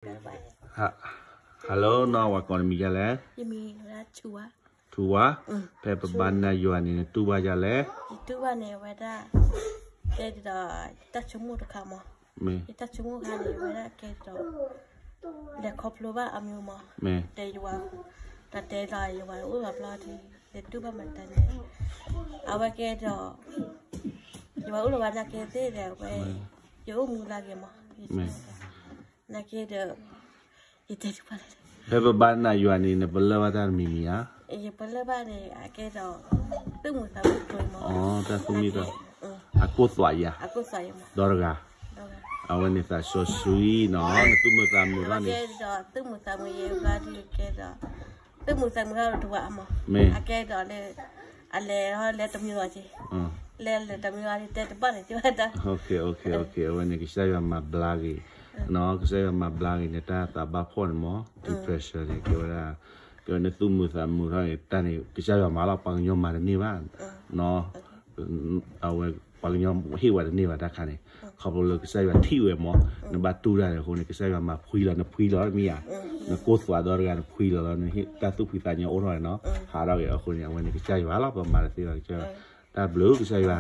Hello နီၢ် ဝၤကိးနမံၤဒ်လဲၣ်. ထူဝါ, ဖဲပဘါနၤယွၤန့ၣ် နတူၢ်ဘၣ်ဒ်လဲၣ်. ယတူၢ်ဘၣ်န့ၣ် အဝဲဒၣ် ကဲဒ်သိး တၢ်ဆိကမိၣ်တခါမး, ယတၢ်ဆိကမိၣ်ခါန့ၣ် အဝဲဒၣ်ကဲဒ်သိး လဲၤခီဖျိဘၣ်အမံၤမး, တဲယဝၤ, တၢ်တဲလီၤယဝၤအိၣ်လီၤဘျီဒီး ယတူၢ်ဘၣ်မတၤန့ၣ်, အဝဲကဲဒ်သိး ယဝၤအိၣ်လီၤဝဲနာ်က့သ့ၣ်ဒီး အဝဲ ယအိၣ်မူလၢဂ့ၤမး, နာ်က့ဒီး ယတဲတဖၣ်လဲၣ်. ဖဲပဘါနၤယွၤန့ၣ် နပလၢၢ်ဘၣ်တၢ်တမံၤမံၤဧါ. ယပလၢၢ်ဘၣ်န့ၣ် အကဲဒ်သိး သူၣ်မုာ်သးမုာ်ကျိၤမး, တၢ်သူၣ်မံသး, အကိၢ်သွးယၤ, ဒီတဂၤ, အဝဲန့ၣ်သးစီဆှံနီၤ နသူၣ်မုာ်သးမုာ်ထီၣ်န့ၣ်, သူၣ်မုာ်သးမုာ်ယဲဘျီဒုးကဲဒ်သိး သူၣ်မုာ်သးမုာ်ထီၣ်တဝၤမး, မ့ၢ် အကဲဒ်သိးလၢ အလဲၤထီၣ်လဲၤတမံၤလီၤက့ၤ, လဲၤလဲၤတမံၤလီၤ တဲတဘၣ်န့ၣ် တဲဘၣ်တၢ်, အဝဲန့ၣ် ကစၢ်ယွၤမၤဘျါက့ၤ, ကစၢ်ယွၤမၤဘျါက့ၤန့ၣ် တၢ်သးဘၣ်ဖှီၣ်န့ၣ်မး depression န့ၣ် ကဲဝဲဒၣ်, ကဲဝဲနသူၣ်မုာ်သးမုာ်ထီၣ်န့ၣ် တၢ်န့ၣ် ကစၢ်ယွၤမၤလီၤ ပှၤကညီမၤတန့ၢ်ဘၣ်, အဝဲ ပှၤကညီဟ့ၣ်ဝဲတန့ၢ်ဘၣ်တၢ်ခါန့ၣ်, ခီဖျိလၢကစၢ်ယွၤထံၣ်ဝဲမး, နဘၣ်တူၢ်တၢ်န့ၣ်အဃိန့ၣ် ကစၢ်ယွၤမၤဖှံလီၤ နဖှံလီၤမ့ၢ်ဧါ, နကိၢ်သွးဒီတဂၤနဖှံလီၤလီၤ နတၢ်သူၣ်ဖှံသးညီအိၣ်ထီၣ်န့ၣ်နီၤ ဟးထီၣ်က့ၤအဃိန့ၣ် အဝဲန့ၣ်ကစၢ်ယွၤလီၤ ပမၤတသ့ဘၣ်ကစၢ်ယွၤ, တၢ်ဘျုးကစၢ်ယွၤ,